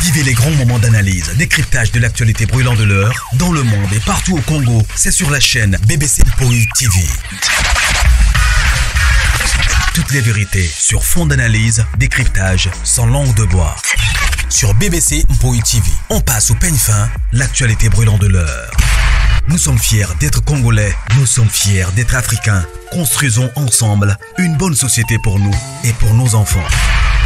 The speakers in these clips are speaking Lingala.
Vivez les grands moments d'analyse, décryptage de l'actualité brûlante de l'heure, dans le monde et partout au Congo. C'est sur la chaîne BBC Mpoi TV. Toutes les vérités sur fond d'analyse, décryptage, sans langue de bois. Sur BBC Mpoi TV, on passe au peigne fin l'actualité brûlante de l'heure. Nous sommes fiers d'être Congolais, nous sommes fiers d'être Africains. Construisons ensemble une bonne société pour nous et pour nos enfants.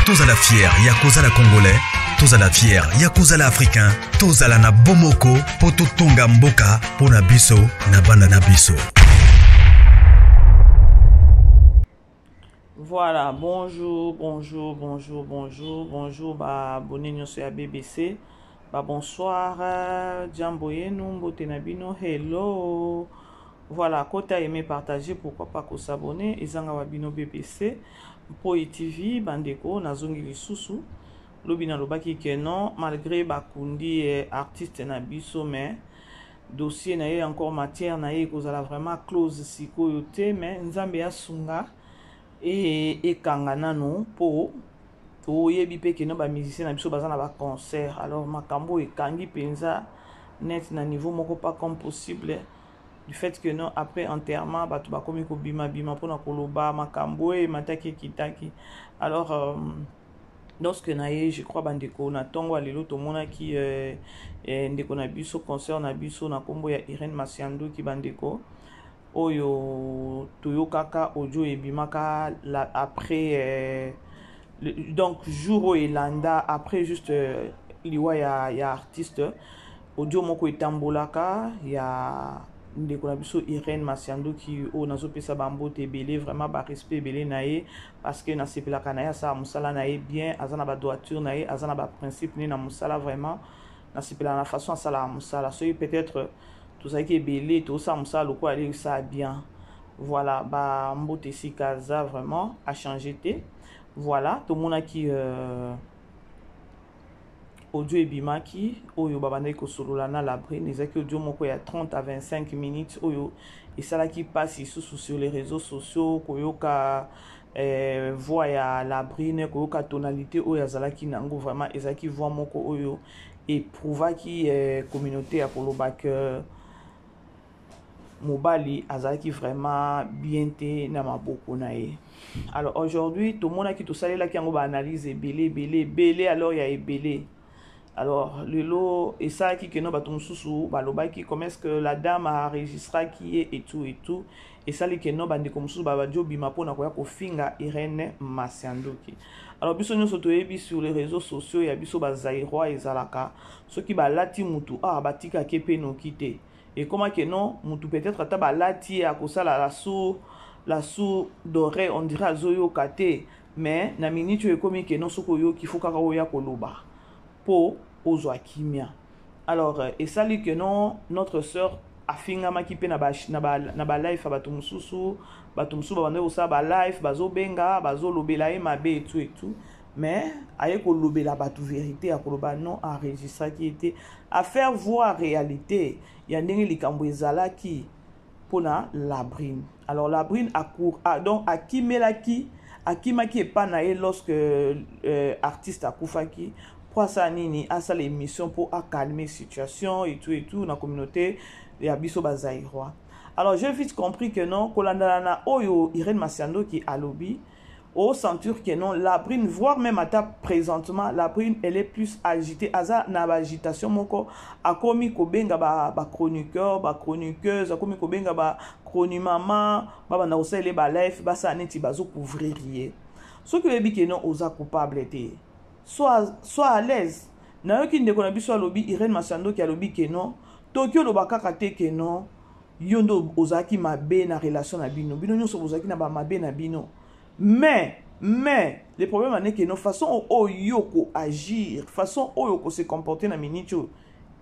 Tous à la fière, Yakuza la Congolais, tous à la fière, Yakuza la Africain, tous à la na Bomoko, Poto Tonga Mboka, Pona Biso, na Bana na Biso. Voilà, bonjour, bonjour, bonjour, bonjour, bonjour, ba abonné nyonso ya BBC. Ba bonsoir, euh, jambo yenu, mbote na bino, hello. Voilà, kota aimer, partager, pourquoi pas ko s'abonner, ezanga wa bino BBC, Mpoyi TV, bandeko, nazongi lisusu. Lobi nalobaki que non, malgré bakundi eh, artiste na biso, mais dossier na ye encore matière na ye ekozala vraiment close sikoyo te, mais Nzambe asunga e ekanga nanu po toyebi mpe keno bamusicien na biso baza na baconcert alors makambo oyo ekangi mpenza net na niveau moko pas comme possible du fait que non après enterrement bato bakomi kobimabima mpona koloba makambo oyo emataki ekitaki alors euh, lorsque na ye je crois bandeko na ntongo ya lelo tomonaki euh, eh, ndeko na biso concert na biso na nkombo ya Irène Masianduki bandeko oyo toyokaka audio ebimaka la, après euh, le, donc jour oyo elanda après juste euh, liwa ya, ya artiste audio moko etambolaka ya ndeko na biso Irène Masianduki oyo nazopesa bambote ebele vraiment barespect ebele na ye parce que nasepelaka na ye asala mosala na ye bien aza na badroiture na ye aza na baprincipe ne na mosala vraiment nasepelaka na façon asalaka mosala soki peut-être tozalaki ebele tozosala mosala lokola ale esala bien voilà bambote esika aza vraiment achange te voilà tomonaki euh, audio ebimaki oyo babandaki kosolola na labrine ezalaki audio moko ya 30 à 25 minutes oyo esalaki mpasi lisusu sur les réseaux sociaux koyoka eh, voix ya labrine koyoka tonalité oyo azalaki nango vraiment ezalaki voix moko oyo eprouvaki eh, communauté ya koloba que mobali azalaki vraiment bien te na maboko na ye alors aujourd'hui tomonaki tosalelaki yango baanalyse ebele ebele ebele alors ya ebele alors lelo esalaki keno bato mosusu balobaki comment est-ce que la dame aenregistraki ye et tout et tout esali keno bandeko mosusu babandi obima mpona koya kofinga Irène Masiandoki alors biso nyonso toyebi sur les réseaux sociaux ya biso bazairois ezalaka soki balati mutu ah batikaki mpe noki te ekoma ke non mutu peut-être ata balati ye akosala la sour la sour d'oreille on dirait azoyoka te mais na minute oyo ekomi ke non soki oyoki fo kaka oya koloba mpo ozwa kimia alors euh, esali ke non notre sœur afingamaki mpe na balife ba, na ba, ya bato mosusu bato mosusu babandaki kosala balife bazobenga bazolobela ye mabe etu etu mais aye kolobela bato verité ya koloba non enregistraki ye te à faire voir réalité ya ndenge likambo ezalaki mpona labrine alors labrine akour, ah, donc akimelaki akimaki epa na ye lorsque euh, artiste akufaki mpo asala nini asala émission mpo acalmer situation et tout et tout na communauté ya biso bazairois alors j'ai vite compris que non kolandana na oyo Irène Masiandoki alobi o sentir que non la brune voire même ata présentement la brune elle est plus agitée aza na ba agitation moko akomi kobenga ba, ba chroniqueur ba chroniqueuse akomi kobenga ba chronimama babanda kosalela ba life basala neti bazo couvrir ye soki oyebi ke non oza coupable te sois, sois à l'aise nayoki ndeko na biso alobi Irène Masandoki alobi ke non toki oloba kaka te ke non yo nde ozalaki mabe na relation na bino bino nyonso bozalaki na bamabe na bino mais mais le problème ane ke no façon oyo yo koagir façon oyo kose comporter na minute oyo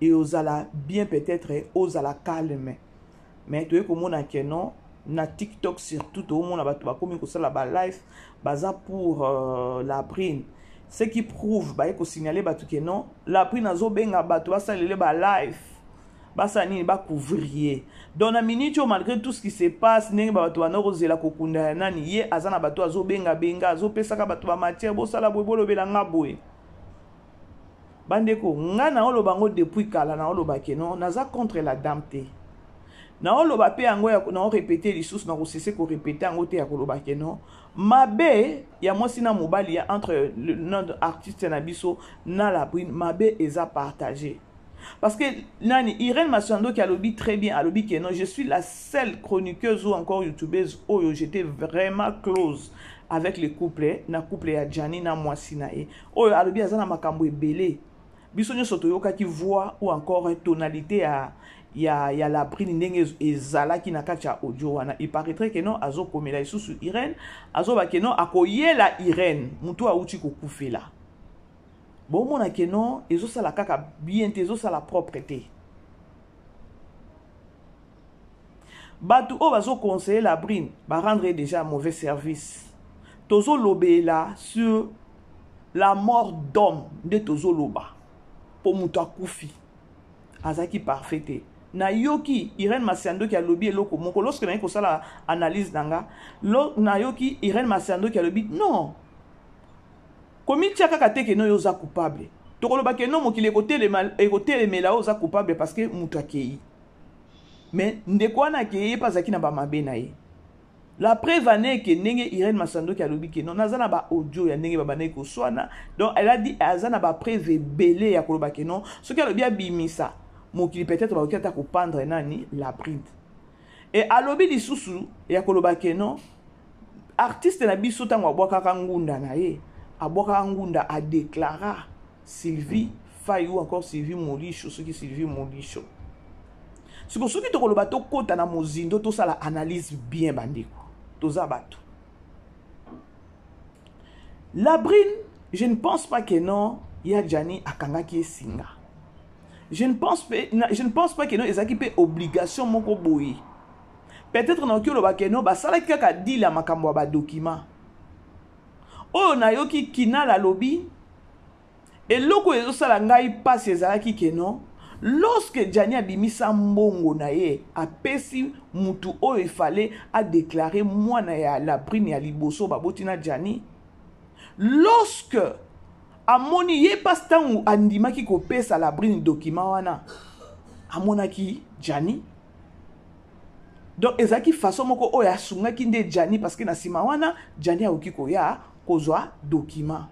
e ozala bien peut-être ozala calme mais toye komona ke non na tiktok surtout toomona bato bakomi kosala balife baza pour euh, la brine ce qui prouve baye kosignale bato ke non la brine azobenga bato basalele balife basala nini bacouvrir ye donc na minute oyo malgré tout ce qui se passe ndenge bato banda kozela kokunda ya nani ye aza na bato azobengabenga azopesaka bato bamatière bosala boye bolobela nga boye Bandeko, nga naoloba yango depuis kala, naoloba ke non, naza contre la dame te. Naoloba mpe yango, naorepete lisusu, nakosese korepete yango te, ya koloba ke non, mabe ya mwasi na mobali ya entre notre artiste na biso na Labrune, mabe eza partage. Parce que nani, Irène Massandoki alobi très bien, alobi ke non, je suis la seule chroniqueuse ou encore youtubeuse oyo j'étais vraiment close avec le couple, na couple ya Gianni na mwasi na ye. Oyo alobi aza na makambo ebele. Biso nyonso toyokaki voix ou encore tonalité ya Labrune ndenge ezalaki na kati ya audio wana. Il paraîtrait que non, azokomela lisusu Irène, azoba ke non, akoyela Irène, mutu awuti kokufela. Bomona ke non, ezosala kaka bien te, ezosala propre te. Bato oyo bazoconseiller Labrune ba rendre déjà mauvais service. Tozolobela sur la mort d'homme nde tozoloba, po moto akufi azalaki parfait te. Nayoki Irène Masiandoki alobi eloko moko lorsque naye kosala analyse na nga, nayoki Irène Masiandoki alobi non, komitia kaka te ke no yo oza coupable. Tokoloba ke no, mokili ekotelemela oyo oza coupable parce que moto akei. Mais ndeko wana akei, ye mpe azalaki na bamabe na ye. La preuve ane ke ndenge Irène Masandoki alobi ke non, naza na ba audio ya ndenge babandaki koswana. Donc elle a dit aza na ba preuve ebele ya koloba ke non, soki alobi abimisa mokili, peut-être bakoki ata kopendre nani, Labrune. E alobi lisusu ya koloba ke non, artiste na biso ntango abwakaka ngunda na ye, abwakaka ngunda, adeklara Sylvie Fay ou encore Sylvie Molisho, soki Sylvie Molisho. Siko soki tokoloba tokɔta na mozindo, tosala analyse bien, bandeko, toza bato. Labrune, je ne pense pas que non, ya Gianni akangaki ye singa. Je ne pense pas que non, ezalaki mpe obligation moko boye. Peut-être nakoki oloba ke non, basalaki kaka deal ya makambo ya badocument oyo. Nayoki Kinal alobi eloko oyo ezosala ngai mpasi ezalaki ke non, lorsque Gianni abimisa mbongo na ye, apesi mutu oyo efale adeklare mwana ya Labrune ya liboso baboti na Gianni, lorsque amoni ye mpasi ntango andimaki kopesa Labrune document wana, amonaki Gianni. Donc ezalaki façon moko oyo asungaki nde Gianni, parce que na nsima wana Gianni akoki koya kozwa document.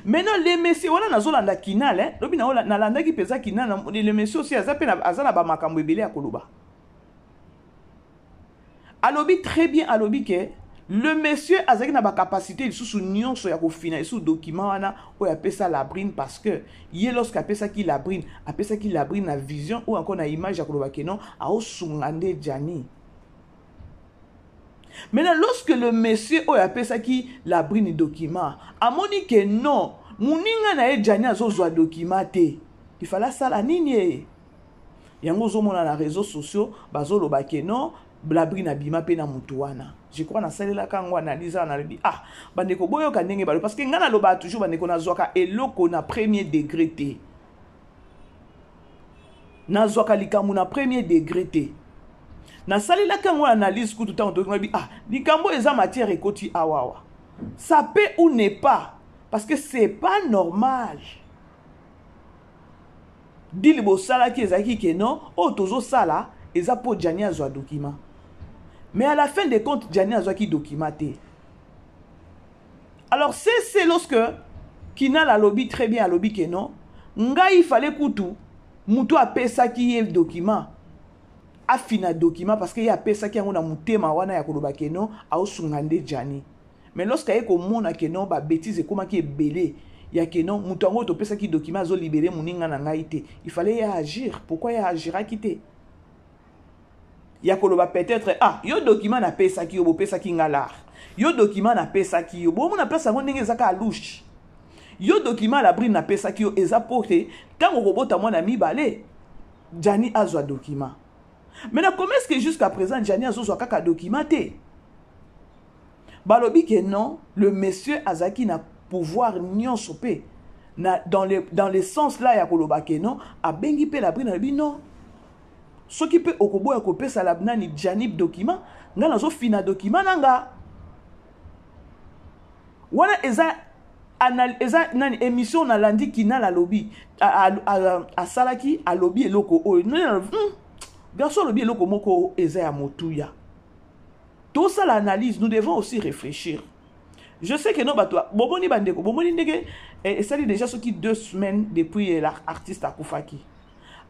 Maintenant le monsieur wana, nazolanda Kinal, eh? Lobi nalandaki mpenza Kinal. Le monsieur aussi aza mpe aza na bamakambo ebele ya koloba. Alobi très bien, alobi ke le monsieur azalaki na bacapacité lisusu nyonso ya kofina lisusu document wana oyo apesa Labrune, parce que ye lorsque apesaki Labrune, apesaki Labrune na vision ou encore na image ya koloba ke non, aosunga nde Gianni. Maintenant, lorsque le monsieur oyo apesaki Labrune document amoni ke non, moninga na ye Gianni azozwa document te, il fallait asala nini? Ye yango ozomona na réseaux sociaux bazoloba ke non, Labrune abima mpe na motu wana. Je crois nasalelaka yango analyse wana. Nalobi: ah bandeko, boyoka ndenge balobi, parce que ngai nalobaka toujours, bandeko, nazwaka eloko na premier degré te, nazwaka likambo na premier degré te. Nasalelaki yango analyse kutu ntango toyoki: ah, likambo eza matière ekoti awawa, ça peut ou n'est pas, parce que c'est pas normal. Deal bosalaki ezalaki ke non, oyo tozosala eza mpo Gianni azwa document. Mais à la fin des comptes, Gianni azwaki document te. Alors c'est lorsque Kinal alobi très bien, alobi ke non, ngai fallait kutu mutu apesaki ye document afina document, parce que ye apesaki yango na motema wana ya koloba ke non, aosunga nde Gianni. Mais lorsque aye komona ke non, babêtises ekomaki ebele ya ke non, moto yango topesaki document azolibere moninga na ngai te, il fallait ye agir. Pourquoi ye agiraki te ya koloba peut-être: ah, yo document napesaki yo, bopesaki nga lar, yo document napesaki yo, bomona place yango ndenge eza kaka louche, yo document Labrune napesaki yo eza po te ntango okobota mwana mibale, Gianni azwa document. Maintenant, comment est-ce que jusqu'à présent Gianni azozwa kaka document te? Balobi ke non, le monsieur azalaki na pouvoir nyonso mpe na, dans le sens là ya koloba ke non, abengi mpe Labrune, alobi non, soki mpe okoboya kopesa la nani, Gianni document, ngai nazofina document na nga wana. Eza Eza nani émission nalandi Kinal alobi, asalaki, alobi eloko oyo, Garçon alobi eloko moko eza ya motuya. Tosala analyse, nous devons aussi réfléchir. Je sais que no bato bomoni, bandeko bomoni ndenge esali déjà soki 2 semaines depuis l'artiste akufaki.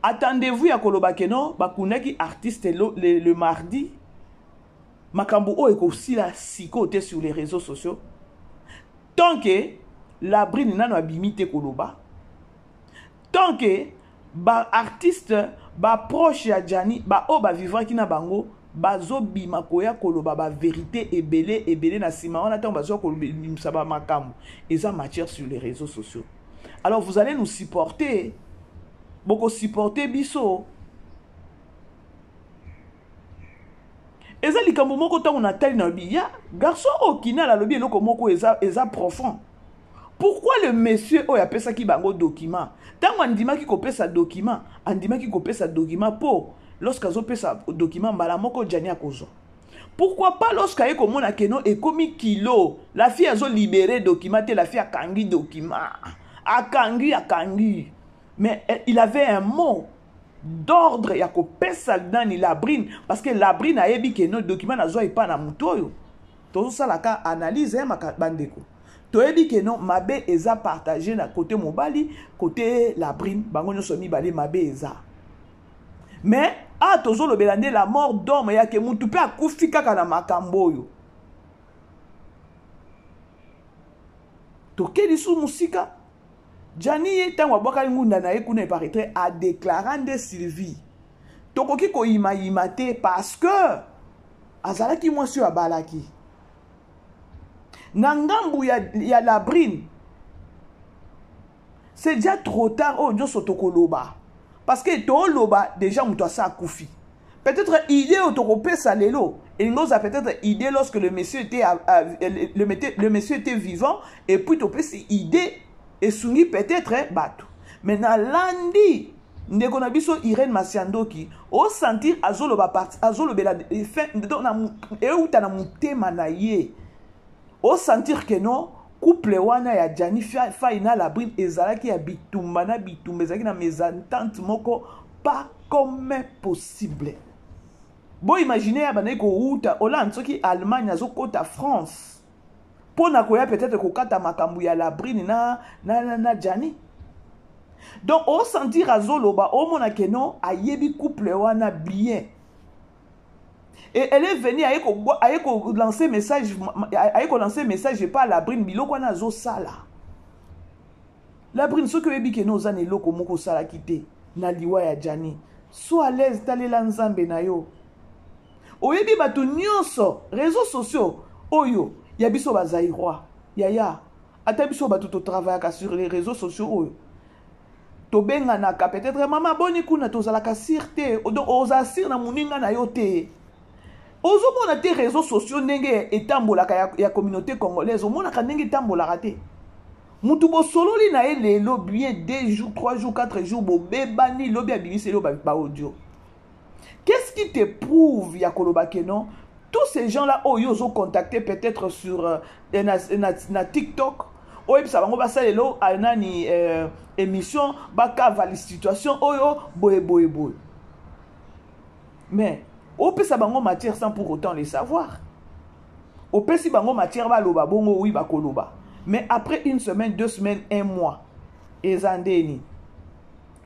Attendez-vous ya koloba ke no bakundaki artiste le mardi, makambo oyo ekosila sikoyo te sur les réseaux sociaux, tant que Labrine nano abimi te koloba, tant que baartiste, baproche ya Gianni, baoyo bavivraki na bango, bazobima koya koloba bavérité ebele ebele na nsima wana. Ntango bazwa kobimisa bamakambo, eza matière sur les réseaux sociaux. Alors vous allez nous supporter, bokosupporter biso. Eza likambo moko, ntango natali na lobi ya garçon oyo Kinal alobi eloko moko eza profond. Pourquoi le monsieur oyo apesaki bango document, ntango andimaki kopesa document, andimaki kopesa document mpo lorsque azopesa document, mbala moko Gianni akozwa? Pourquoi pas lorsque aye komona ke no ekomi kilo, la fille azolibérer document te, la fille akangi document, akangi, akangi? Mais il avait un mot d'ordre ya kopesa nani, Labrine, parce que Labrine ayebi ke no document nazwa epa na motu oyo. Tozosalaka analyse ya bandeko, toyebi ke no mabe eza partage na côté mobali, côté Labrine, bango nyonso mibale mabe eza. Mais a tozolobela nde la mort d'homme, yake mutu mpe akufi kaka na makambo oyo. Toke lisusu mosika. Gianni ye, ntango abwakaki ngunda na ye kuna, eparaîtrait adéclara nde Sylvie tokoki koyimayima te, parce que azalaki mwasi oyo abalaki. Na ngambu ya Labrine, c'est déjà trop tard. Oyo nyonso tokoloba, parce que toloba déjà moto asa akufi. Peut-être idée oyo tokopesa lelo elingi ozala peut-être idée lorsque le monsieur était vivant, et puis topesi idée esungi peut-être bato. Mais nalandi ndeko na biso Irene Masiandoki, osentir azoloba, azolobela euta na motema na ye. Osentir ke non, couple wana ya Gianni Fai na Labrine ezalaki ya bitumba na bitumba, ezalaki na mésentente moko pas comme possible. Boimagine ya bandaki kowuta Hollande, soki Allemagne, azokɔta France mpo na koya peut-être kokata makambo ya Labrine na Gianni. Donc osentir azoloba, omona ke non, ayebi couple wana bien. Et elle est venue, aye kolancer message, aye kolancer message epa Labrine. Biloko wana azosala, Labrine, soki oyebi ke no oza na eloko moko osalaki te na liwa ya Gianni, sois à l'aise, talela Nzambe na yo. Oyebi bato nyonso, réseaux sociaux oyo ya biso bazaïrois, yaya, ata biso bato totravaillaka sur les réseaux sociaux oyo tobenganaka, peut-être mama boni kuna, tozalaka sûr te. Donc ozala sûr na moninga na yo te. Ozomona te réseaux sociaux ndenge etambolaka ya communauté congolaise, omonaka ndenge etambolaka te. Mutu bosololi na ye lelo bien, 2 jours, 3 jours, 4 jours, bobebani, lobi abimiseli yo baaudio. Qu'est-ce qui te prouve ya koloba ke non, tous ces gens là oyo ozocontacter peut-être sur na TikTok, oyebisa bango basalela nani émission, bakavali situation oyo boye boye boye, mais opesa bango matière sans pour autant le savoir? Opesi bango matière, baloba bongo, oui, bakoloba, mais après une semaine, 2 semaines, un mois, eza ndeni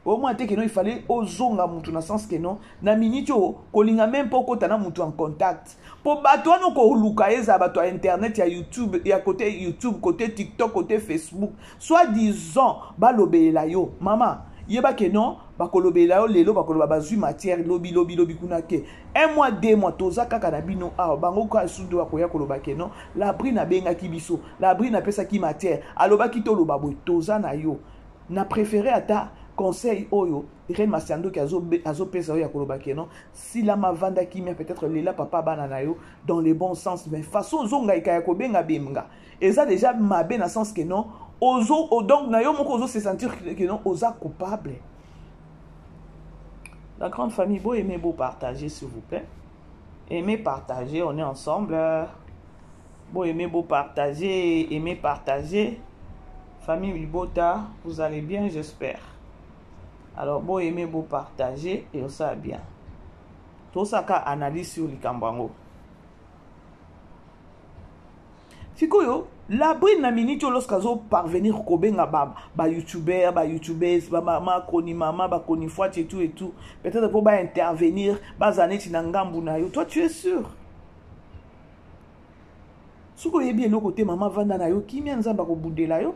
omona te ke non, il fallait ozonga mutu na sens ke non, na miniti oyo kolinga même mpo okota na mutu en contact, mpo bato wana okoluka ezala bato ya internet, ya YouTube, ya côté YouTube, côté TikTok, côté Facebook, soit disant balobelela yo. Mama, yeba ke non, bakolobelela yo lelo, bakoloba, bazwi matière lobi, lobi, lobi kuna ke un mois, 2 mois, toza kaka na bino awa. Bango kaka sudu bakoya koloba ke non, Labrine abengaki biso, Labrine apesaki matière, alobaki toloba boye. Toza na yo na préféré ata conseil oyo Irene Masiandoki azopesa oyo ya koloba ke non, silama, avanda kimia, peut-être lela papa bana na yo dans le bon sens. Mais façon ozongaika ya kobenga benga eza déjà mabe, na sens ke non, ozo donc na yo moko ozo se sentir ke non, oza coupable. La grande famille, beau aimer, beau partager, s'il vous plaît. Aimez, partager, on est ensemble. Beau aimer, beau partager, aimer, partager. Famille libota, vous allez bien, j'espère. Alors, bo aimer, bo partager et ça bien. Tout ça ka analyse sur likambo yango. Sikoyo, la brine na minute oyo lorsque azo parvenir kobenga ba ba youtubeur, ba youtubeuse, ba mama koni mama, ba koni fwati et tout et tout, peut-être pour ba intervenir, baza neti na ngambu na yo. Toi tu es sûr? Soki oyebi eloko te mama vanda na yo kimia nzambe akobundela yo.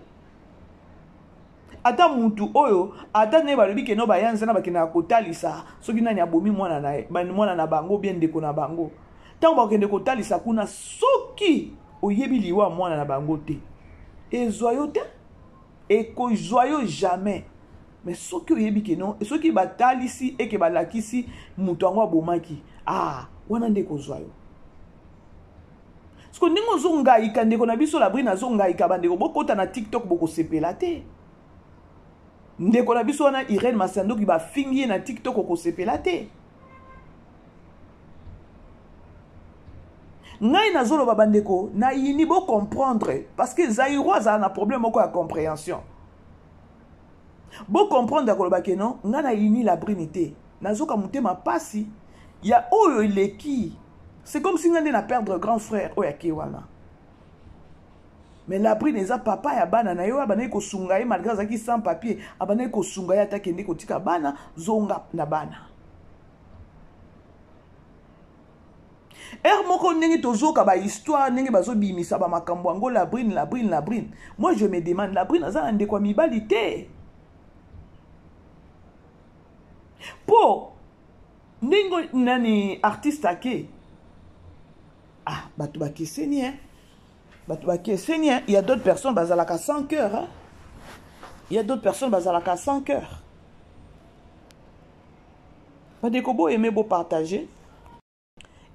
Ata mutu oyo ata ndenge balobi keno baya nzana bakendaka kotalisa soki nani abomi mwana na ye, mwana na bango bien ndeko na bango. Ntango bakokende kotalisa kuna soki oyebi liwa mwana na bango te ezwa yo te, ekozwa yo jamais. Mais soki oyebi ke non, soki batalisi eke balakisi moto yango abomaki, ah wana nde ekozwa yo. Siko ndenge ozongaika ndeko na biso Labrine azongaika bandeko bokota na TikTok bokosepela te. Ndeko na biso wana Irène Masandoki bafingi ye na TikTok okosepela te. Ngai nazoloba bandeko nayini bo comprendre parce que Zaïro azala na problème moko ya compréhension. Bo comprendre ya koloba ke non ngai nayini Labrine te. Nazoka motema pasi ya oyo eleki. C'est comme si ngai nde na perdre grand frère oyo ake wana. Mais Labrine eza papa ya bana na ye oyo abandaki kosunga ye malgré azalaki sans papier, abandaki kosunga ye ata kende kotika bana zonga na bana. Heure moko ndenge tozoka ba histoire ndenge bazobimisa ba makambo yango Labrine, Labrine, Labrine. Moi je me demande Labrine aza na ndeko ya mibali te. Po ndenge nani artiste ake ah bato bakeseni hein. Bato bakeseni hein. Il y a d'autres personnes bazalaka sans cœur hein. Il y a d'autres personnes bazalaka sans cœur. Bandeko bo aimer bo partager.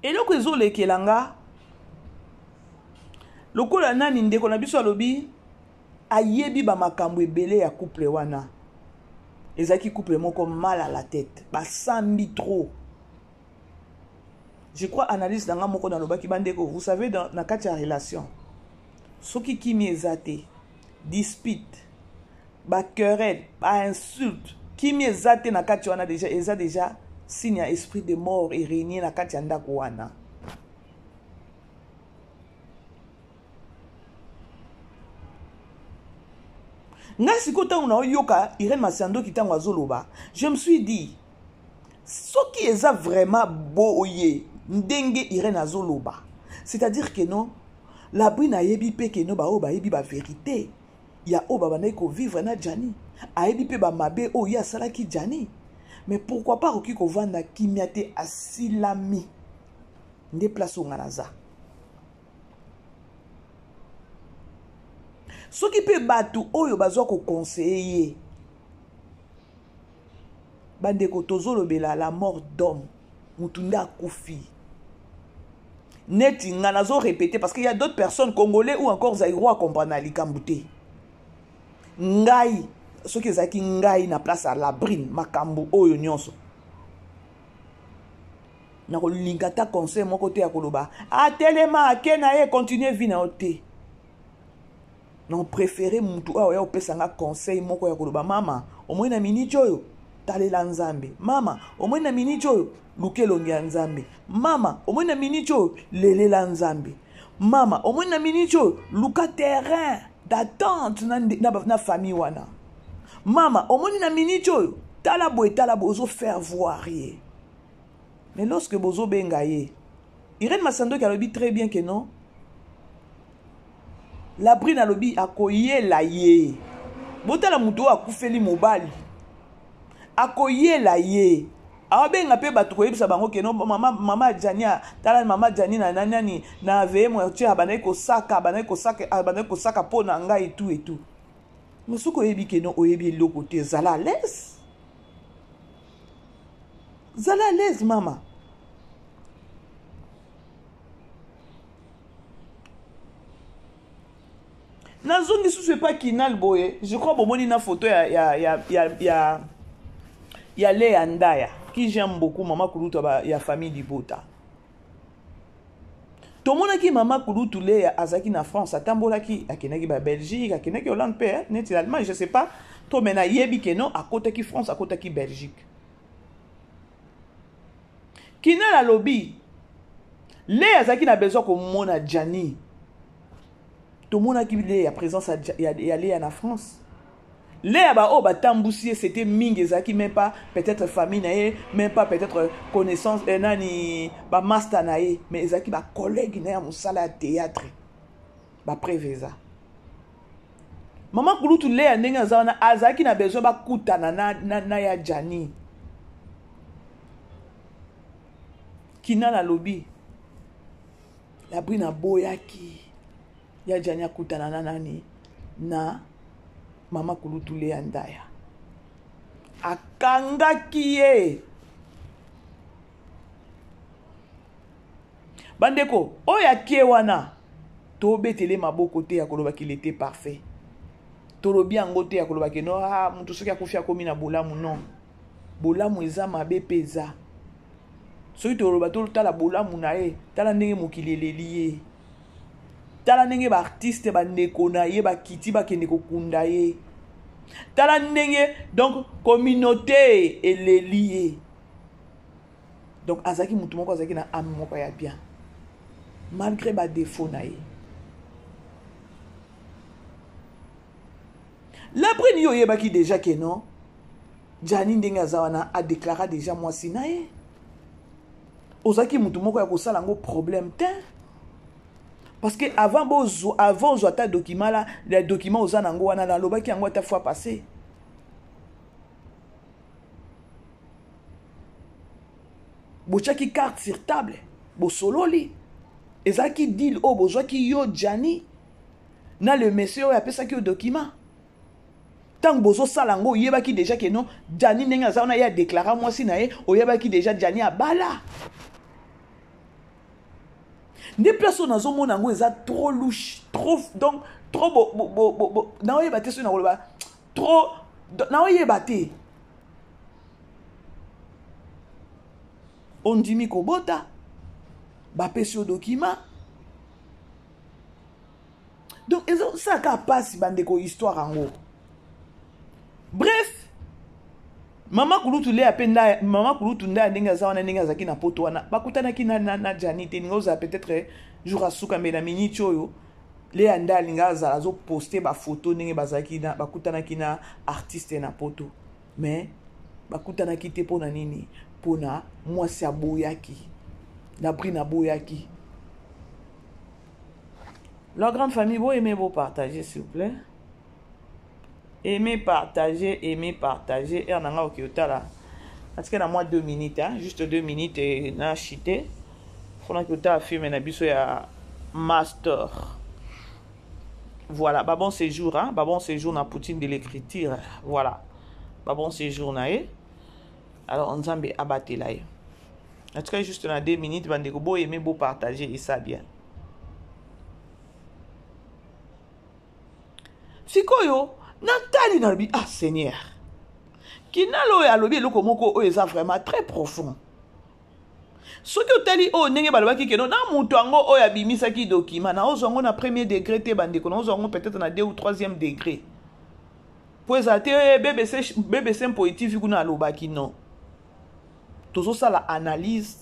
Eloko ezolekela nga lokola nani ndeko na biso alobi ayebi ba makambo ebele ya couple wana. Ezalaki couple moko mal à la tête, basambi trop. Je crois analyse na nga moko nalobaki bandeko, vous savez dans na kati ya relation soki kimi eza te, dispute, ba querelle, ba insulte, kimi eza te na kati wana déjà, eza déjà signe ya esprit de mort e régner na kati ya ndako wana. Ngai sikoyo ntango naoyoka Irène Masiandoki ntango azoloba, je me suis dit soki eza vraiment boye ndenge Irène azoloba, c'est-à-dire que non, Labrine ayebi pe que non baoyo bayebi ba vérité ya oyo babandaki kovivre na Gianni, ayebi pe ba mabe oyo ye asalaki Gianni, mais pourquoi pas akoki kovanda kimia te, asilami nde place oyo nga naza. Soki pe bato oyo bazwa koconseiller ye, bandeko tozolobela la mort d'homme, mutu nde akufi. Neti nga nazo répéter parce qu'il y a d'autres personnes congolais ou encore zaïrois comprendre na likambo te. Ngai soki ezalaki ngai na place ya Labrine makambo oyo nyonso nakolinga ata conseil moko te ya koloba atelema ake na ye continue vie na yo te. Non préféré mutu oyo ya opesa nga conseil moko ya koloba mama omoni na minute oyo talela Nzambe, mama omoni na minute oyo luka elongi ya Nzambe, mama omoni na minute oyo lelela Nzambe, mama omoni na minute oyo luka terrain d'attente na famille wana, mama omoni na minute oyo tala boye tala boye, ozo faire voir ye. Mais lorsque bozo benga ye, Irène Masandoki alobi très bien que non, Labrine alobi akoyela ye. Botala moto oyo akufeli mobali, akoyela ye. Awabenga pe bato koyebisa bango ke no, mama, mama Gianni, tala mama Gianni na nani, nani, na veille mortuaire, abandaki kosaka, abandaki kosaka, abandaki kosaka mpo na ngai et tout et tout. Mais soki oyebi ke no, oyebi eloko te, zala à l'aise. Zala à l'aise mama. Nazongi susu epa Kinal boye, je crois bomoni na photo ya Léa Ndaya qui j'aime beaucoup, mama kulutu ya famille Libota. Tomonaki mama kulutu Lea azalaki na France, atambolaki, akendaki ba Belgique, akendaki Hollande mpe, eh, neti l'Allemagne, je sais pas trop, mais nayebi ke non, akotaki France, akotaki Belgique. Kinal alobi Lea azalaki na besoin komona Gianni. Tomonaki Lea, présence ya Lea na France. Lea ba oyo batambusi ye, c'était mingi, ezalaki même pas peut-être famille na ye, même pas peut-être connaissance, eh, nani ba master na ye, mais ezalaki ba collègue na ye ya mosala ya théâtre. Ba preuve eza. Mama kulutu Lea ndenge aza wana azalaki na besoin bakutana na ya Gianni. Kinal alobi Labrine aboyaki ya Gianni akutana na nani, na mama kulutu Lea Ndaya. Akangaki ye. Bandeko oyo akie wana tobetele maboko te ya koloba qu'il était parfait. Tolobi yango te ya koloba ke non, ah, mutu soki akufi akomi na bolamu, non. Bolamu eza mabe pe eza. Soki toloba totala bolamu na ye, tala ndenge mokili eleli ye. Tala ndenge ba artiste ba ndeko na ye bakiti bakende kokunda ye. Tala ndenge donc communauté eleli ye. Donc azalaki mutu moko azalaki na âme moko ya bien malgré ba défaut na ye. Labrine yo oyebaki déjà que non, Gianni ndenge aza wana a déclara déjà mwasi na ye. Ozalaki mutu moko ya kosala yango problème te. Parce que avant bozo, avant ozwa ata document là, le document oza nango wana nalobaki yango ata fois passée. Botiaki carte sur table, bosololi. Ezalaki deal oyo bozwaki yo Gianni na le monsieur oyo apesaki yo document. Tango bozosala yango oyebaki déjà que non, Gianni ndenge aza wana ye a déclara mwasi na ye, oyebaki déjà Gianni abala. Nde place oyo nazomona yango eza trop louche, trop, donc trop bo, bo, bo, bo, bo, naoyeba te soki nakoloba trop, naoyeba te. Ondimi kobota, bapesi yo document. Donc ezosala kaka pasi bandeko histoire yango. Bref, mama kulutu Lea pe nda, mama kulutu nda ndenge aza wana ndenge azalaki na poto wana, bakutanaki na Gianni te, ninga ozala peut-être jour asuka mais na minute oyo Lea nda alinga azala azo poster ba photo ndenge bazalaki na, bakutanaki na artiste na poto. Mais bakutanaki te pona nini? Pona mwasi aboyaki. Labrine aboyaki. La grande famille, vous aimez vous partager s'il vous plaît. Aimez partager, aimez partager. Er nanga oki otala. Parce que na moi 2 minutes hein, juste 2 minutes et na chité. Fona ki otala film na biso ya master. Voilà, ba bon séjour hein, ba bon séjour na Poutine de l'écriture. Voilà. Ba bon séjour na ye. Alors Nzambe abatela ye. En tout cas juste na 2 minutes bande ko bo aimer bo partager et ça bien. Sikoyo natali nalobi ah Seigneur. Kinalo oyo alobi eloko moko oyo eza vraiment très profond. Soki otali oyo ndenge balobaki ke non, na moto yango oyo abimisaki document, na ozwa yango na premier degré te bandeko, na ozwa yango peut-être na 2 ou 3e degré. Po ezala te, eh, BBC, BBC Mpoyi TV kuna alobaki non. Tozosala analyse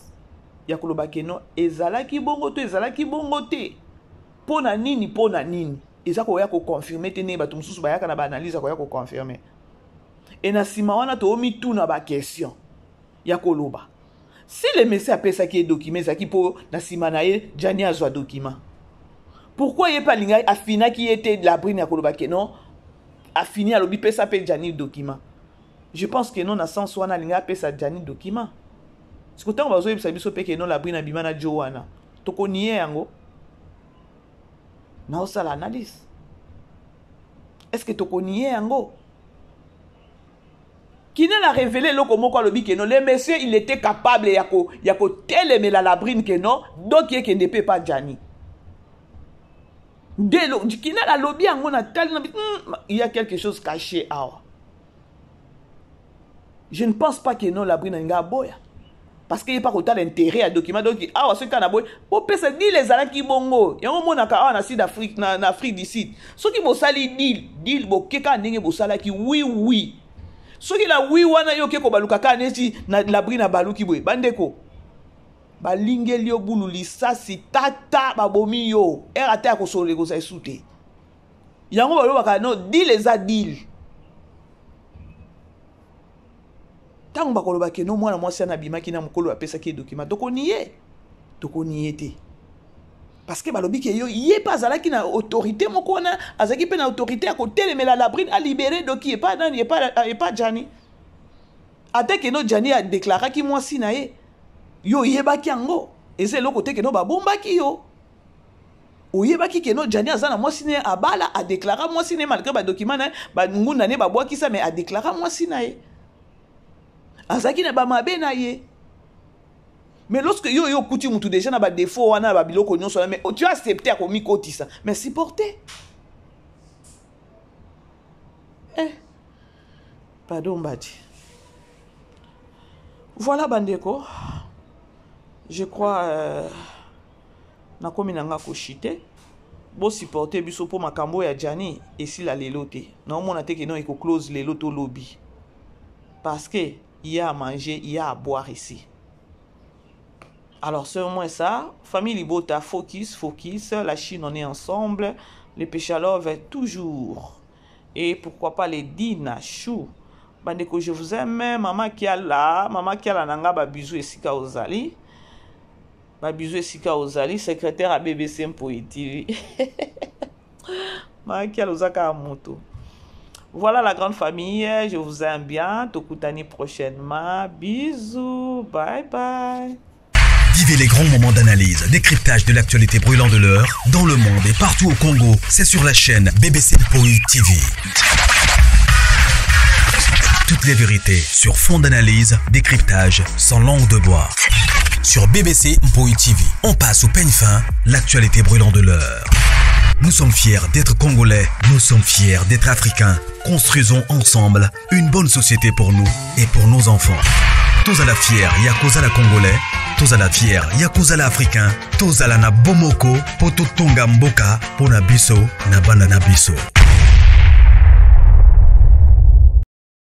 ya koloba ke non, ezalaki bongo to ezalaki bongo te. Po na nini, po na nini? Eza koya ko confirmer te ndenge bato mosusu bayaka na ba analyse ya koya ko confirmer. Et na sima wana tomituna ba question ya koloba. Si le monsieur apesaki ye document ezalaki po na sima na ye Gianni azwa document. Pourquoi ye pe alingaki afinaki ye te Labrine ya koloba ke non, afini alobi pesa pe Gianni document. Je pense que non na sens wana alingaki apesa Gianni document. Siko tango bazoyebisa biso pe ke non Labrine abima na Joe wana, tokonier yango. Naosala analyse. Est-ce que tokonier yango? Kinel a révélé eloko moko alobi ke non, le monsieur il était capable ya ko, ya ko telemela Labrine ke non, donc ye kende pe pa Gianni. Nde lo, Kinel alobi yango na tali na bi, il y a quelque chose caché awa. Je ne pense pas que non Labrine alinga aboya. Parce que ye pa kotala intérêt ya document. Donc awa soki kaka na boye bopesa deal, ezalaki bongo. Yango omonaka awa na Sud Afrique, na Afrique du Sud, soki bosali deal, deal boke kaka ndenge bosalaki. Oui, soki na oui wana yo oke kobaluka kaka neti na labri na baluki boye, bandeko balingeli yo bulu lisasi tata, babomi yo ere ata ya kosolola ekozala esu te. Yango balobaka no, deal eza deal. Ntango bakoloba que no mwana mwasi wana abimaki na mokolo apesaki ye document, tokoni ye, tokoni ye te, parce que balobi que yo ye mpe azalaki na autorité moko wana, azalaki mpe na autorité ya kotelemela Labrine alibere doki epa nani, epa Jani. Ata que no Jani adeklaraki mwasi na ye, yo oyebaki yango, eza eloko te que no babombaki yo. Oyebaki que no Jani aza na mwasi na ye, abala, adeklara mwasi na ye malgré badocument na ye, bangunda ne babwakisa, mais adeklara mwasi na ye, azalaki na bamabe na ye. Mais lorsque yo okuti mutu déjà na badéfaut wana, na babiloko nyonso wana, mais tu as accepté akomikotisa, mais supporter. Eh, pardon mbadi. Voilà bandeko, je crois nakomi na nga koshite. Bosupporte biso mpo makambo ya Jani esila lelo te. Naomona te que no ekoclose lelo to lobi, parce que il y a à manger, il y a à boire ici. Alors c'est au moins ça. Famille Libota, focus, focus. La Chine, on est ensemble. Les Péchalov, toujours. Et pourquoi pas les Dina Chou. Bandeko, je vous aime. Maman Kiala, Maman Kiala nanga ba bisous esika ozali. Ba bisous esika ozali, secrétaire à BBC Mpoi TV. Maman Kiala ozaka moto. Voilà la grande famille, je vous aime bien. Tokutani prochainement. Bisous, bye bye. Vivez les grands moments d'analyse, décryptage de l'actualité brûlante de l'heure, dans le monde et partout au Congo. C'est sur la chaîne BBC Mpoi TV. Toutes les vérités sur fond d'analyse, décryptage, sans langue de bois. Sur BBC Mpoi TV, on passe au peigne fin l'actualité brûlante de l'heure. Nous sommes fiers d'être Congolais, nous sommes fiers d'être Africains. Construisons ensemble une bonne société pour nous et pour nos enfants. Tozala fier ya kozala Congolais, tozala fier ya kozala Africain, tozala na bomoko po totonga mboka pona biso na bana na biso.